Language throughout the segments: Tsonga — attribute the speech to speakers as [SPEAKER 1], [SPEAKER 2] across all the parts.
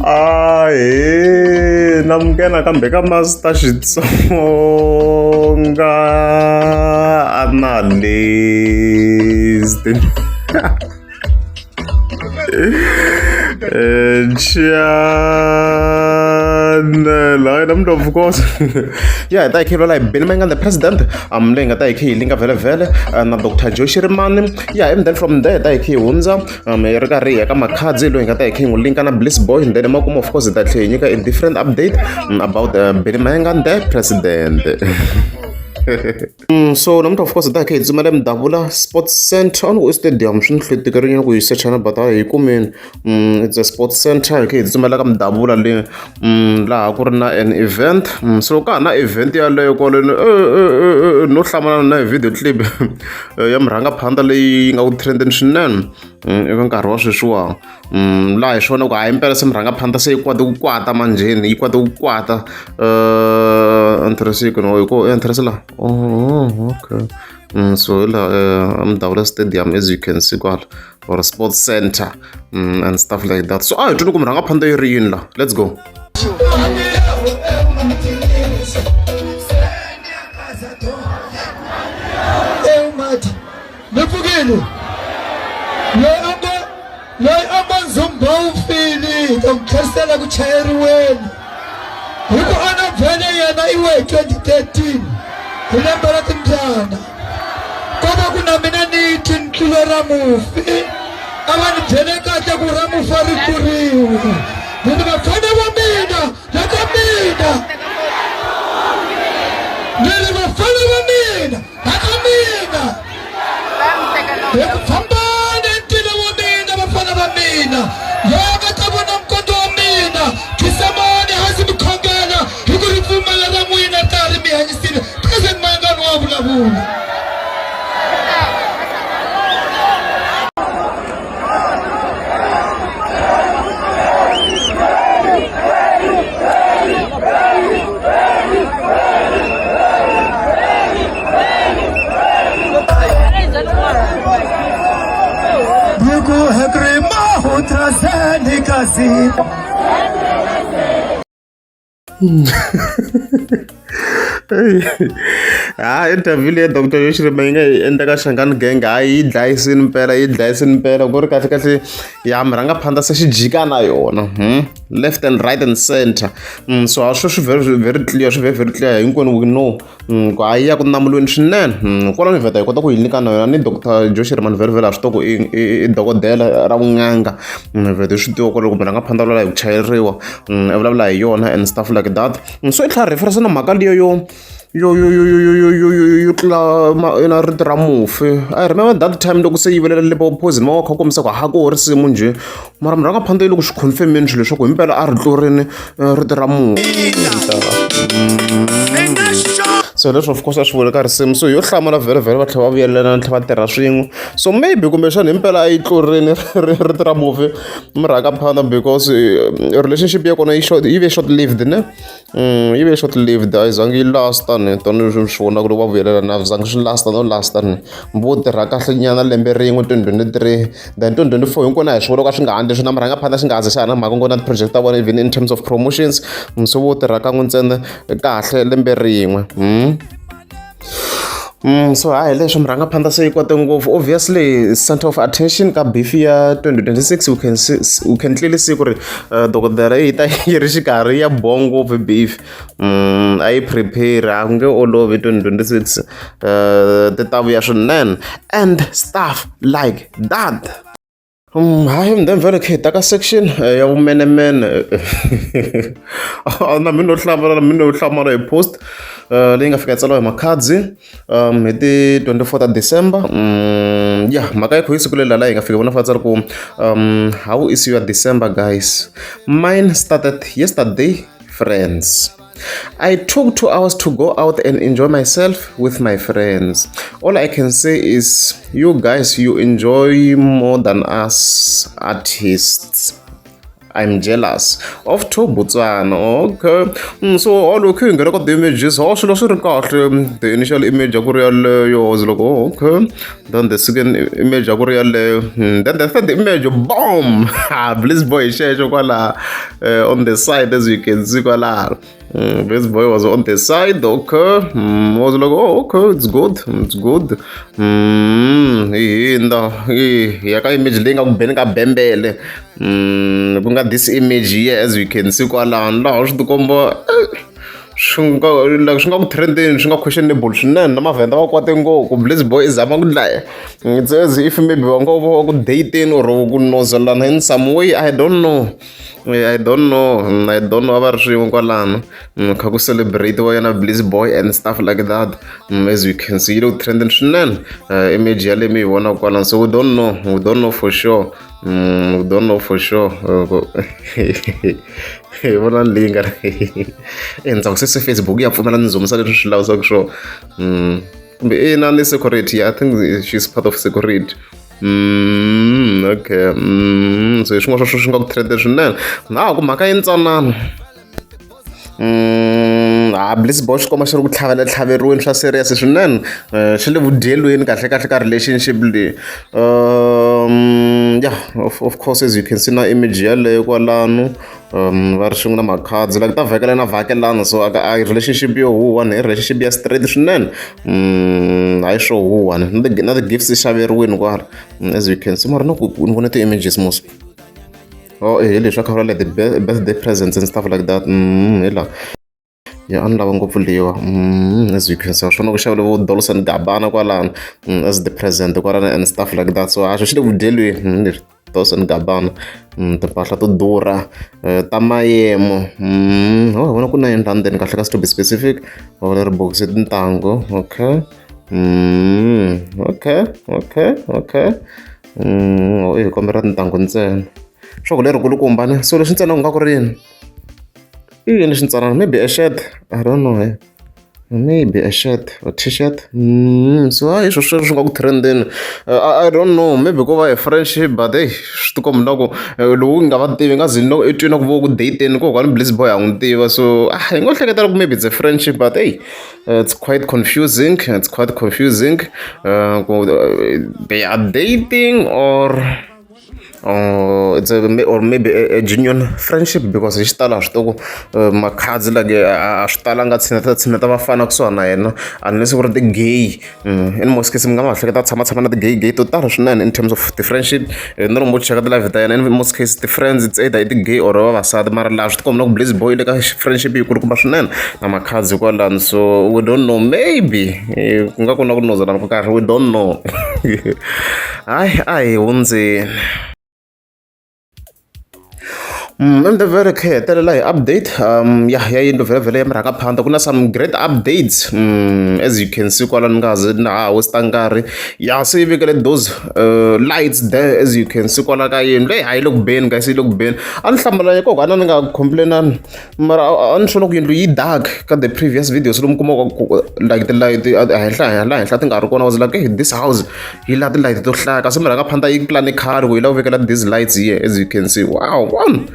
[SPEAKER 1] Ahee namukela kambe ka Master Xitsonga analyst channel hayi namuntlha of course ya hi ta hi khe hi Benny Mayengani the president leyi nga ta hi khe hi linka vhele na Dr Joe Shirimani ya and then from there hi ta hi khe hi hundza hi ri karhi hi ya ka Makhadzi loyi hi nga ta hi khe hi n'wi linka na Bliss Boy and then emakumu of course hi ta tlhela hi nyika a different update about Benny Mayengani the president. So namuntlha of course hi ta hi kha hi tsumbela Mdavula Sports Center a ni ku i stadium swi ni hlwetekerinyana ku yi sechana but a hi kumeni it's a sports center hi kha hi tsumbela ka Mdavula le laha ku ri na an event so ka ha na event yaleyo kwaleno no hlamala na hi video clip ya murhangaphandla leyi nga ku trendeni swinene eka nkarhi wa sweswiwa. Laha hi swona ku hayi impela se murhangaphandla se yi kwate ku kwata manjheni yi kwate ku kwata interest no hi ko interest la oh okay so hi laha Mdavula Stadium as you can see kwala or sports center and stuff like that so a hi twini ku murhangaphandla yi ri yini la let's go.
[SPEAKER 2] Ni pfukile loyi a ngo loyi a ngo ndzumba wu file hi ta ku tlherisela ku chayeriweni hi ku ana vhele yena i we 2013 hi lembe ra timbyana ko va ku na mina ni twi ntlulo ra mufi a va ni byele kahle ku ra mufi a ri tluriwe ni ni vafana va mina la ka mina ni ri vafana va mina la ka mina hi ku fambani ntila wa mina vafana va mina loyi a nga ta vona nkondzo wa mina khisamani hansi mi khongela hi ku ripfumelo ra n'wina ta ri mi hanyisile president Mayengani wa vulavula.
[SPEAKER 1] Ha interview leyi Doctor Joe Shirimani yi nga yi endla ka Shangani Gang hayi yi dlayisini mpela yi dlayisini mpela ku ri kahle kahle ya murhangaphandla se xi jika na yona left and right and center so a swi swi very very clear swi very very clear hinkwenu we know ku a yi ya ku namulweni swinene kwalano hi vheta hi kota ku yi nyika na yona ni Doctor Joe Shirimani vhele vhele ha swi tiva ku i dokodela ra vun'anga vheta hi swi tiva ku loko munhu a nga phandza hi ku chayeriwa i vulavula hi yona and stuff like that so i tlhela reference na mhaka liyo yo yo yo yo yo yo yo yo yo tlula na rito ra mufi I remember that time loko se yivelela Limpopo Poison va kha kombisa ku ha ku risimu njhe mara munhu a nga phanda yi le ku swi confirmeni swilo leswaku himpela a ri tlurini rito ra mufi so leswi of course a swi vule ka risimu so yo hlamala vhele vhele va tlhela va vuyelelana tlhela va tirha swin'we so maybe kumbexana himpela a yi tlurini rito ra mufi murhaka phanda because relationship ya kona yi short yi ve short lived ne yi ve short lived a yi zangi yi last ni tanihi leswi swi vonaka loko va vuyelelana a swi zangi swi last no last ni vo tirha kahle nyana lembe rin'we 2023 then 2024 hinkwenu a hi swi vona ka swi nga handle swi na murhangaphandla xi nga ha ze xa ha na mhaka ngo na ti-project ta vona even in terms of promotions so vo tirha kan'we ntsena kahle lembe rin'we. So hayi leswi murhangaphandla se yi kote ngopfu obviously center of attention ka beef ya 2026 we can see, we can clearly see ku ri dokodela yi ta yi ri xikarhi ya boha ngopfu beef a yi prepare a ku nge olovi 2026 ti ta vuya swinene and stuff like that. Hayi then vhele khe hi ta ka section ya vumenemene na mina no hlamala na mina no hlamala hi post leyi nga fika yi tsariwa hi Makhadzi hi ti 24 ta December ya mhaka ya kho yi siku leri la hi nga fika vona fa tsala ku how is your December guys mine started yesterday friends. I took 2 hours to go out and enjoy myself with my friends. All I can say is, you guys, you enjoy more than us artists. I'm jealous of to Botswana. Okay. So all okay nghena ka the images. Oh, swilo swi ri kahle. The initial image a ku ri yaleyo. I was like, oh, okay. Then the second image a ku ri yaleyo. Then the third image, boom! Bliss Boy xexo kwala on the side as you can see kwala. Bliss Boy was on the side, okay. I was like, oh, okay, it's good, it's good. Hi hindza hi ya ka image leyi nga ku beni ka bembele. Ku nga this image here as you can see kwalano laha swi tikomba swi nga like swi nga ku trendeni, swi nga questionable swinene na mavhenda va kwate ngopfu. Bliss Boy i zama ku dlaya. It's as if maybe va nga va ku dateni or ku nozelana in some way, I don't know. I don't know. I don't know a va ri swin'we kwalano. Kha ku celebrate wa yena Bliss Boy and stuff like that. As you can see, yi le ku trendeni swinene. Image yaleyo mi yi vona kwalano. So we don't know. We don't know for sure. We don't know for sure. Hi vona leyi nga endzhaku se se Facebook ya pfumela ni zumisa leswi swi lavisaka swona. Kumbe ina ni security. I think she's part of security. Okay. So hi swin'wana swa swi nga ku trend swinene. Na ku mhaka yintsanana. Bliss Boy xi komba xi ri ku tlhavela tlhaveriweni swa serious swinene. Xi le vudyelweni kahle kahle ka relationship leyi. Yeah, of course as you can see na image yaleyo kwalano. Va ri swin'we na Makhadzi like ta vhakelana vhakelana, so a relationship yo huwa i relationship ya straight swinene. Hayi swo huwa na ti-gifts xaveriwini kwala as you can see. Mara na ku ni vone ti-images mos. Oh, hi leswi a kha vula the birthday presents and stuff like that. Hi laha ya a ni lava ngopfu leyiwa. As you can see, swona ku xavele vo Dolce and Gabbana kwalano as the present kwalano and stuff like that. So a xi le vudyelweni leswi Dolce and Gabbana, timpahla to durha ta mayemo. Oh, vona ku na yini la ndzeni kahle ka, to be specific. Va leri bokisi tintangu. Okay. Okay. Oh, i kombela tintangu ntsena. Swa ku lerikulukumba ne. So leswi ntsena ku nga ku ri yini? I yini leswi ntsanana? Maybe a shirt. I don't know. Maybe a shirt or t-shirt. So hayi swo sweswo swi nga ku trendeni. I don't know, maybe ko va a friendship, but hey, swi tikomba na ku lowu nga va tivi nga zi no i twi na ku vo ku dateni ko kwani Bliss Boy ha n'wi tiva, so ah hi ngo hleketa ku maybe it's a friendship, but hey, it's quite confusing. It's quite confusing. They are dating or it's a, or maybe a genuine friendship, because hi xitalo a swi tivi ku Makhadzi like a swi talanga tshineta tshineta vafana kusuhana na yena unless ku ri ti-gay. In most cases mi nga ma hleketa tshama tshama na ti-gay gay to tala swinene in terms of ti-friendship. Na loko mo cheka ti-live ta yena, in most cases ti-friends it's either i ti-gay or vavasati, mara laha swi tikomba na ku Bliss Boy le ka friendship yikulukumba swinene na Makhadzi kwalano. So we don't know, maybe ku nga ku na ku nozelana ko karhi, we don't know. Hayi, a hi hundzeni. And the very kha hetelela hi update ya ya yindlu vhele vhele ya murhangaphandha. Ku na some great updates, as you can see kwala ni nga ze na ha waste nkarhi. Ya se yi vekele those lights there, as you can see kwala ka yindlu leyi. Hayi le ku beni guys, yi le ku beni. A ni hlamala kokwana ni nga complainani, mara a ni swona ku yindlu yi dark ka the previous videos lomu kuma ku like ti-light henhla la henhla ti nga ri kona. Was like, hey, this house yi la ti-light to hlaya, kasi murhangaphandha yi plan khale ku yi lava ku vekela these lights here, as you can see. Wow, one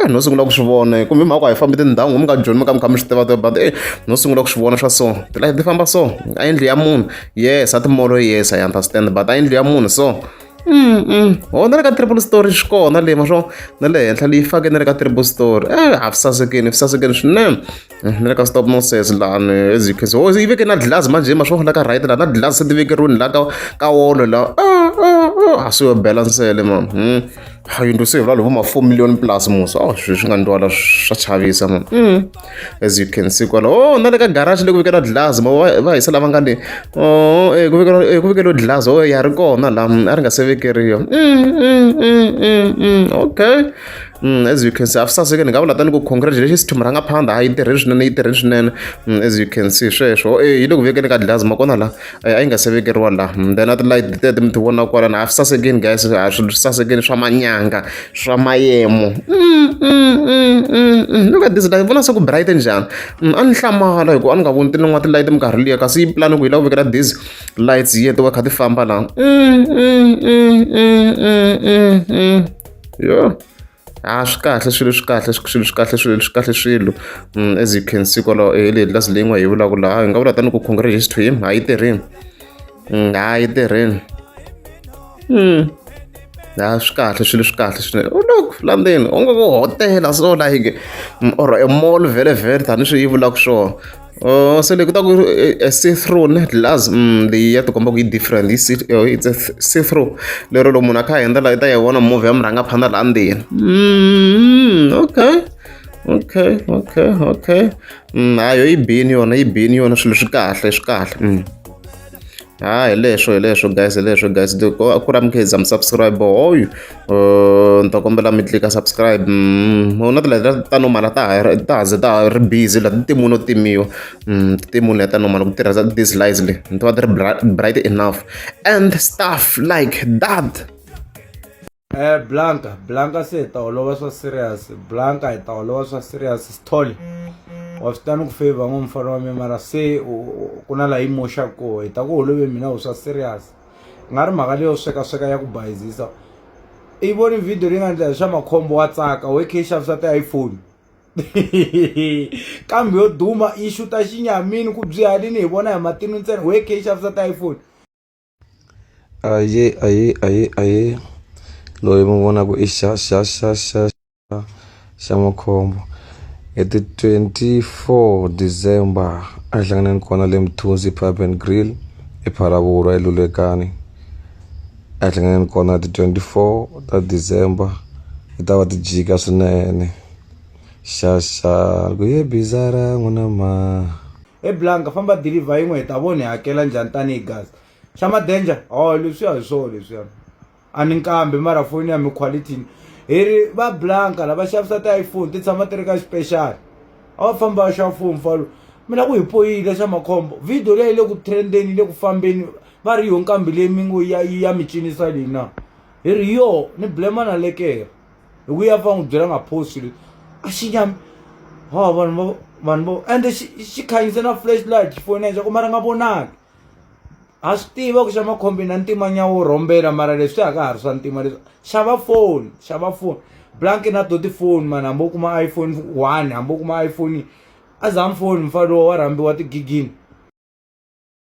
[SPEAKER 1] no sungula ku swi vona kumbe mhaka a hi fambi tindhawu mi nga joni mi ka mi kha mi swi tiva, but no sungula ku swi vona swa so ti-light ti famba so a yindlu ya munhu. Yes, a timolo, yes, I understand, but a yindlu ya munhu so ho na le ka triple story swi kona le ma swo na le henhla leyi fake na le ka triple story. A swi sasekini, swi sasekini swinene na le ka stop nonsense lani, as you can see. Oh, yi veke na glass manje ma swo la ka right la na glass se ti vekeriwini la ka wolo la a swi yo bela nsele man. Yindlu se hi vula vo ma 4 million plus musa. Oh, swilo swi nga ndwala swa chavisa man. As you can see kwala, oh, na le ka garage le ku vekela glass ma va hisa lava nga le. Oh, ku vekela ku vekeliwe glass. Oh, ya ri kona la a ri nga se vekeriwa. Okay. As you can see, a swi saseke. Ni nga vula tani ku congratulations to murhangaphandha, a yi tirheni swinene, yi tirheni swinene. As you can see sweswo yi le ku vekeni ka glass ma kona la a yi nga se vekeriwa la. Then a ti-light tete mi ti vona kwala na a swi sasekini guys, a swilo swi sasekini swa manyanga swa mayemo. Look at this light, vona se ku bright njhani. A ni hlamala hi ku a ni nga voni tin'wana ti-light minkarhi liya, kasi yi plan ku yi lava ku vekela these lights here ti va kha ti famba la. Yeah. A swi kahle swilo swi kahle swilo swi kahle swilo swi kahle swilo as you can see kwalaho hi leyi glass leyi n'wa hi vulaka laha hi nga vula tani ku congratulations to him ha yi tirhini ha yi tirhini ha swi kahle swilo swi kahle swinene oh look la ndzeni onge ku hotela so like or a mall vhele vhele tani swi yi vulaka swona. Oh, se leyi ku ta ku a see through ne glass leyi ya tikomba ku yi different yi see oh, it's a see through lero loko munhu a kha a hundza la i ta yi vona movha ya murhangaphandha laha ndzeni okay okay okay okay hayi yo yi bini yona yi bini yona swilo swi kahle swi kahle. Ha hi leswo hi leswo guys hi leswo guys ku ri mi kha mi subscribe hoyu ni ta kombela mi tlika subscribe na ti leti ta normal ta ha ta ha ze ta ha ri busy la ti timuni no timiwa ti timuni ta normal ku tirhisa these lights le ti va ti ri bright enough and stuff like that.
[SPEAKER 3] Blanka Blanka se hi ta holova swa serious Blanka hi ta holova swa serious Sithole wa swi tiva ni ku favor ngo mufana wa mina mara se ku na laha yi moxaka koho hi ta ku holove mina wu swa serious nga ri mhaka leyo sweka sweka ya ku bayizisa i voni video leyi nga endla hi swa makhombo wa tsaka we khe yi xavisa ti-iPhone kambe yo duma yi xuta xinyamini ku byihalini hi vona hi matino ntsena we khe yi xavisa ti-iPhone.
[SPEAKER 4] Ahee ahee ahee ahee loyi mi vonaka i xa xa xa xa xa xa makhombo hi ti 24 December a hi hlanganeni kona le Mthunzi Pub and Grill ePhalaborwa eLulekani a hi hlanganeni kona ti 24 ta December ti ta va ti jika swinene xa xa ku ye bizara n'wina ma.
[SPEAKER 3] He Blanka famba deliver yin'we hi ta vona hi hakela njhani tanihi gaza. Xa madenja oh leswiya hi swona leswiya. A ni nkambi mara foni ya mi quality hi ri va Blanka lava xavisa ti-iPhone ti tshama ti ri ka special. A va famba va xava foni mfana mina ku hi poyile xa makhombo video leyi le ku trendeni yi le ku fambeni va ri yo nkambi leyi mi ngo ya ya mi cinisa leyi na hi ri yo ni blame na lekere. Hi ku ya va n'wi byela nga post swilo a xi nyami ha vanhu vo vanhu vo ende xi xi khanyise na flash light xifonini xa ku mara nga vonaki ha swi tiva ku xa makhombi na ntima nyawo wo rhombela mara leswi a ka ha ri swa ntima leswi xava foni xava foni blank na to tifoni mani hambi u kuma iPhone 1 hambi u kuma iPhone a za foni mfana lowa wa rhambiwa tigigini.